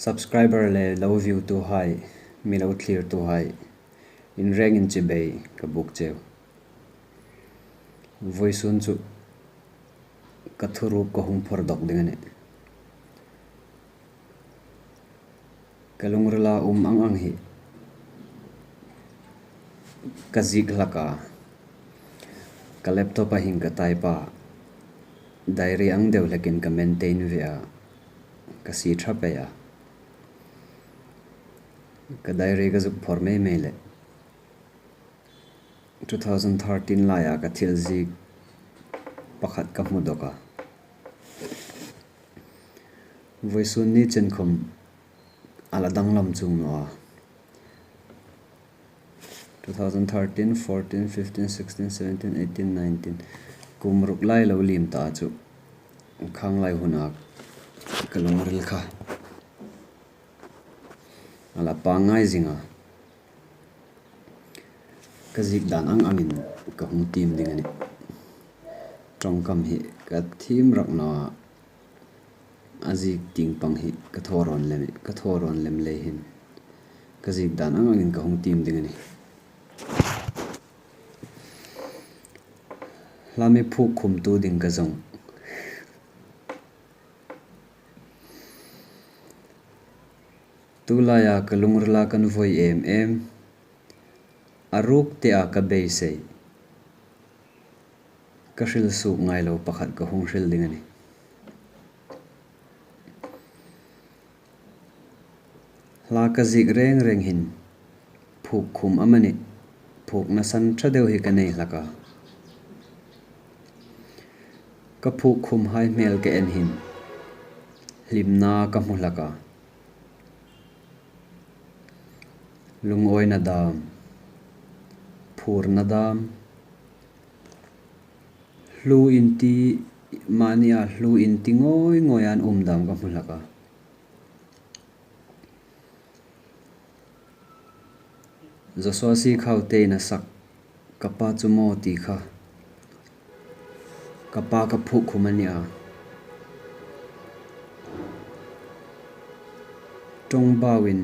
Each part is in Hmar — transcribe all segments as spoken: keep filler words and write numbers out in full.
Subscriber le lo view-tuhai, mi lo thlirtuhai, in rengin chibai ka buk cheu. Vawisun chu ka thuruk ka hung phawrdawk ding a nih. Ka lungrila um ang ang hi ka ziek hlak a, ka laptop-a hin ka type a, diary ang deu hlekin ka maintain ve a, ka sie ṭha pei a. Ka diary ka zuk phawrh mei mei leh two thousand thirteen laia ka thil ziek pakhat ka hmu dawk a. Vawisun ni chen khawm a la danglam chuong naw a. Two thousand thirteen, fourteen, fifteen, sixteen, seventeen, eighteen, nineteen. Kum ruk lai lo liem ta chu. Khang lai huna ka lungril kha a la pangngai zing a. Ka ziek dan ang angin ka hung tiem ding a nih. Ṭawngkam hi ka thiem rak naw a, a ziek tieng pang hi ka thaw rawn lem, ka thaw rawn lem lei hin ka ziek dan ang angin ka hung tiem ding a nih. Hla mi phuk khumtu ding ka zong. Tulaia ka lungrila kan vawi em em, a ruk te a ka beisei, ka hril suok ngai lo pakhat ka hung hril ding a nih. Hla ka ziek reng reng hin phuk khum amanih phukna san ṭha deu hi ka nei hlak a. Ka phuk khumhai hmel ka en hin hlimna ka hmu hlak a. Lungawina dam, phurna dam, hlu inti, mahnia hlu inti ngawi ngawi an um dam ka hmu hlak a. Joshua C. Khaute-in a sak Ka Pa Chu Maw ti kha ka pa ka phuk khum a ni a. Ṭawngbauin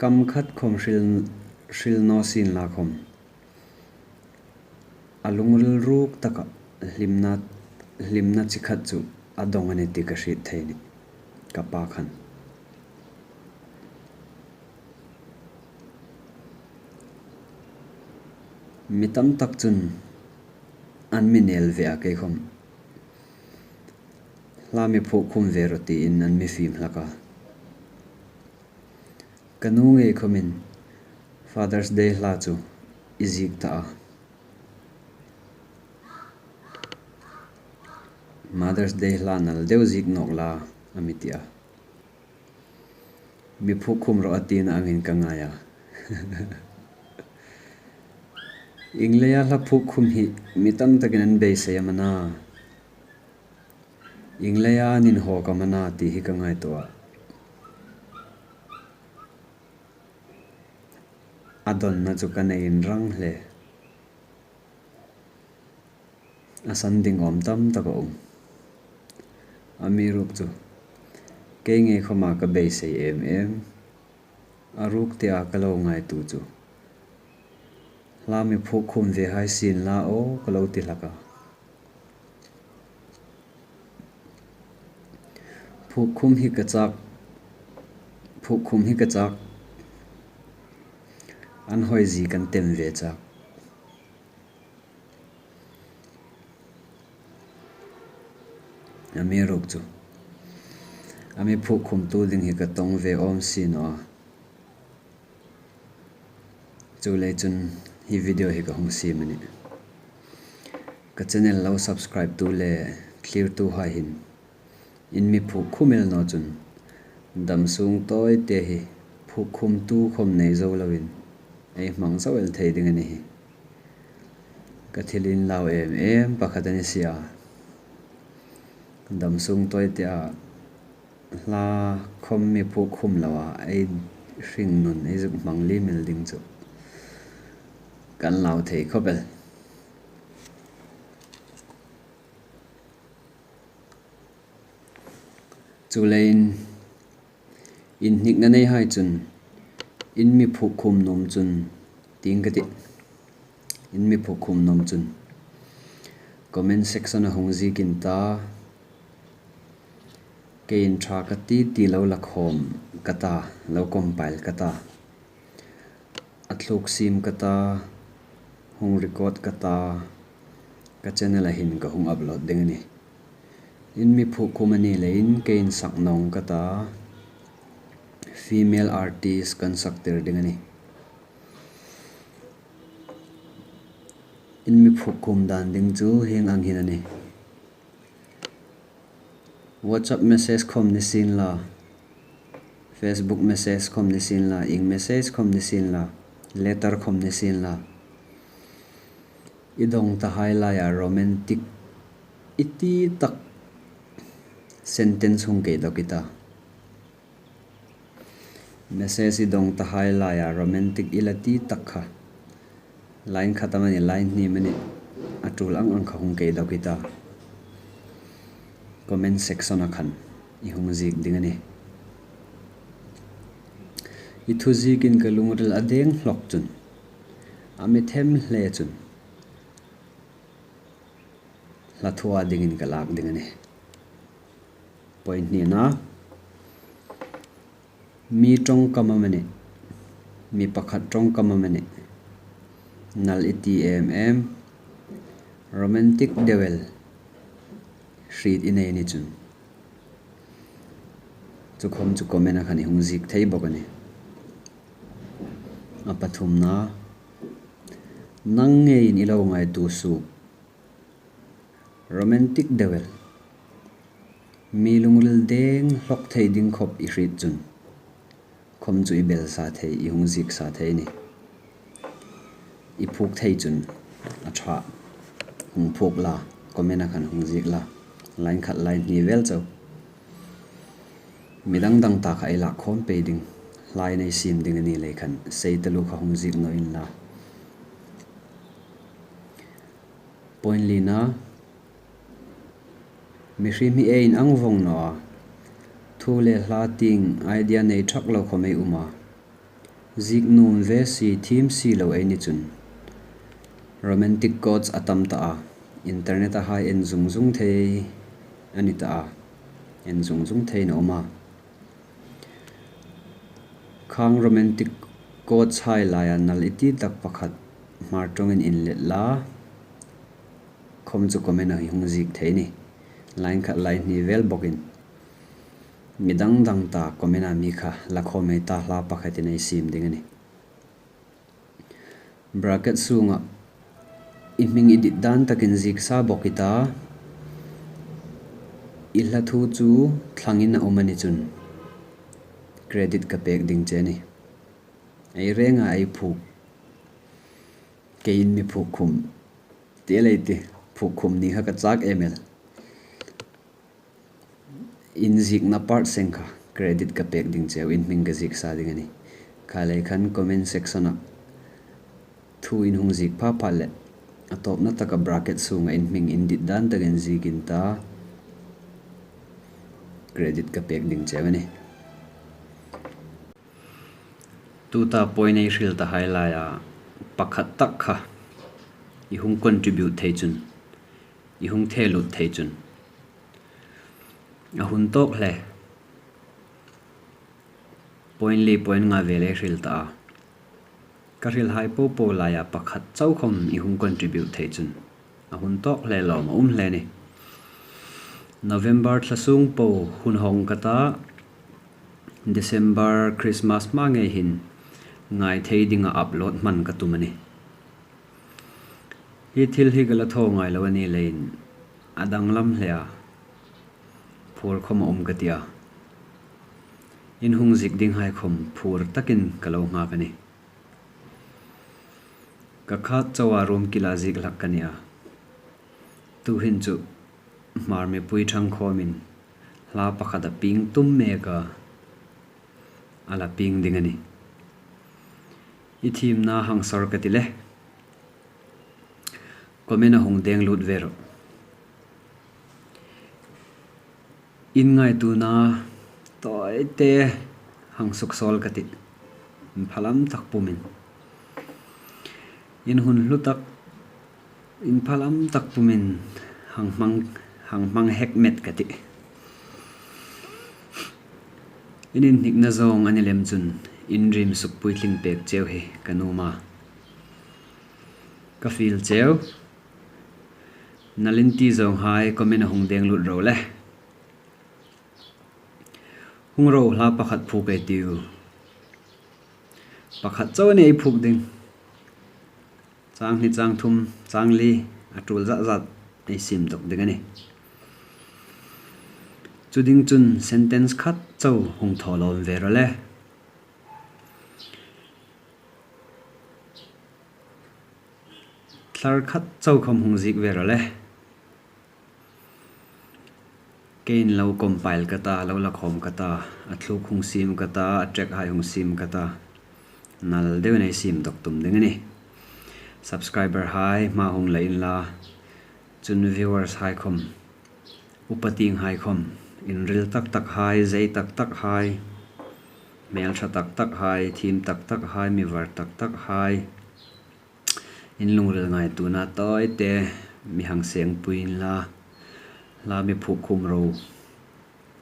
kam khat khawm hril, hril naw sien la khawm, a lungril ruk taka hlimna, hlimna chi khat chu a dawng a ni ti ka hriet thei a nih, ka pa khan. Mi tam tak chun an mi nel ve a, kei khawm hla mi phuk khum ve rawh tiin an mi fim hlak a. Ka nu ngei khawmin Father's Day hla chu i ziek ta a. Mother's Day hla nal deu ziek nawk la, a mi ti a. Mi phuk khum rawh a tina angin ka ngai a. Ieng leia hla phuk khum hi mi tam takin an beisei am a na, ieng leia an inhawk am a na ti hi ka ngaituo a. A dawnna chu ka nei inrang hle. A san ding awm tam tak a um. Amiruokchu kei ngei khawma ka beisei em em. A ruk tia ka lo ngaituo chu hla mi phuk khum ve hai sien la aw ka lo ti hlak a. Phuk khum hi ka chak, phuk khum hi ka chak. An hoi zie kan tem ve chak. Amiruokchu a mi phuk khumtu ding hi ka tawng ve awm si naw a. Chuleiin chun hi video hi ka hung siem a nih. Ka channel lo subscribe tu le thlirtuhai hin in mi phuk khum el naw chun dam sung tawite hi phuk khumtu khawm nei zo loin ei hmang zo el thei ding a ni hi. Ka thil inlau em em pakhat a ni si a. Dam sung tawite a hla khawm mi phuk khum loa ei hringnun ei zuk hmang limel ding chu kan lau thei khawp el. Chuleiin Inhnikna nei hai chun, in mi phuk khum nuom chun, tieng ka tih. In mi phuk khum nuom chun comment section-a hung ziekin ta, keiin ṭha ka ti ti lo la khawm ka ta, lo compile ka ta, a thluk siem ka ta, hung record ka ta, ka channel-a hin ka hung upload ding a nih. In mi phuk khum a ni leiin keiin sak nawng ka ta, female artist kan sak tir ding a nih. In mi phuk khum dan ding chu hieng ang hin a nih. WhatsApp message khawm ni sien la, Facebook message khawm ni sien la, ieng message khawm ni sien la, letter khawm ni sien la, i dawng ta hai laia romantic i ti tak sentence hung kei dawk i ta. Message i dawng ta hai laia romantic i la ti tak kha, line khat amanih, line hni amanih, a tul ang ang kha hung kei dawk i ta. Comment section-a khan i hung ziek ding a nih. I thu ziekin ka lungril a deng hlawk chun, a mi them hle chun, hla thua dingin ka lak ding a nih. Point hnina, mi ṭawngkam amanih, mi pakhat ṭawngkam amanih, nal i ti em em, romantic deu el hriet i nei ni chun, chu khawm chu comment-a khan i hung ziek thei bawk a nih. A pathumna, nang ngeiin i lo ngaituo suok, romantic deu el, mi lungril deng hlawk thei ding khawp i hriet chun, khawm chu i bel sa thei, i hung ziek sa thei a nih. I phuk thei chun a ṭha, hung phuk la, comment-a khan hung ziek la, line khat line hni vel chau. Mi dang dang ta kha ei lak khawm pei ding, line ei siem ding a ni lei khan, sei taluo kha hung ziek naw inla. Point lina, mihriem hi ei inang vawng naw a, thu le hla tieng idea nei ṭhak lo khawm ei um a, ziek nuom ve si thiem si lo ei ni chun, romantic quotes a tam ta a, internet-a hai en zung zung thei a ni ta a, en zung zung thei a um a. Khang romantic quotes hai laia nal i ti tak pakhat Hmar ṭawngin inlet la, khawm chu comment-a hi hung ziek thei a nih. Line khat line hni vel bawkin, mi dang dang ta comment-a mi kha la khawm ei ta, hla pakhatin ei siem ding a nih. Bracket sunga i hming i dit dan takin ziek sa bawk i ta, i hla thu chu thlangin a um a ni chun credit ka pek ding che a nih. Ei renga ei phuk, keiin mi phuk khum, ti lei ti, phuk khum ni kha ka chak em el. Inziekna part seng kha credit ka pek ding cheu, in hming ka ziek sa ding a nih. Kha lei khan comment section-a thu in hung ziek pha pha le, a tawpna taka bracket sunga in hming in dit dan takin ziekin ta, credit ka pek ding cheu a nih. Tuta point ei hril ta hai laia pakhat tak kha i hung contribute thei chun, i hung the lut thei chun, a hun tawk hle. Point li point nga vel ei hril ta a, ka hril hai po po laia pakhat chau khawm i hung contribute thei chun, a hun tawk hle, lawm a um hle a nih. November thla sung po hun hawng ka ta, December Christmas hma ngei hin ngai thei dinga upload hman ka tum a nih. Hi thil hi ka la thaw ngai lo a ni leiin a danglam hle a, phur khawm a um ka ti a. In hung ziek ding hai khawm phur takin ka lo nghak a nih. Ka khat chauha room kila ziek hlak ka ni a. Tuhin chu Hmar mipui ṭhang khawmin hla pakhat a pieng tum mek a, a la pieng ding a nih. I thiemna hang sawr ka ti le, comment-a hung deng lut ve rawh. In ngaituona tawite hang suksawl ka tih. Inphalam tak pumin, inhun hlu tak, inphalam tak pumin hang hmang, hang hmang hek met ka tih. In inhnikna zawng a ni lem chun in rim suk puitling pek cheu hi ka nuom a. Ka feel cheu. Nalin ti zawnghai comment-a hung deng lut ro le. Hung ro, hla pakhat phuk ei tiu. Pakhat chau a ni ei phuk ding. Chang hni, chang thum, chang li, a tul zat zat ei siem dawk ding a nih. Chu ding chun sentence khat chau hung thaw lawm ve ro le. Thlar khat chau khawm hung ziek ve ro le. Keiin lo compile ka ta, lo la khawm ka ta, a thluk hung siem ka ta, a track hai hung siem ka ta. Nal deuin ei siem dawk tum ding a nih. Subscriber hai hma hung la inla, chun viewers hai khawm, upa tieng hai khawm, inril tak tak hai, zei tak tak hai, hmel ṭha tak tak hai, thiem tak tak hai, mi var tak tak hai, in lungril ngaituona tawite mi hang sengpui inla, hla mi phuk khum ro,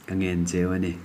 ka ngen cheu a nih.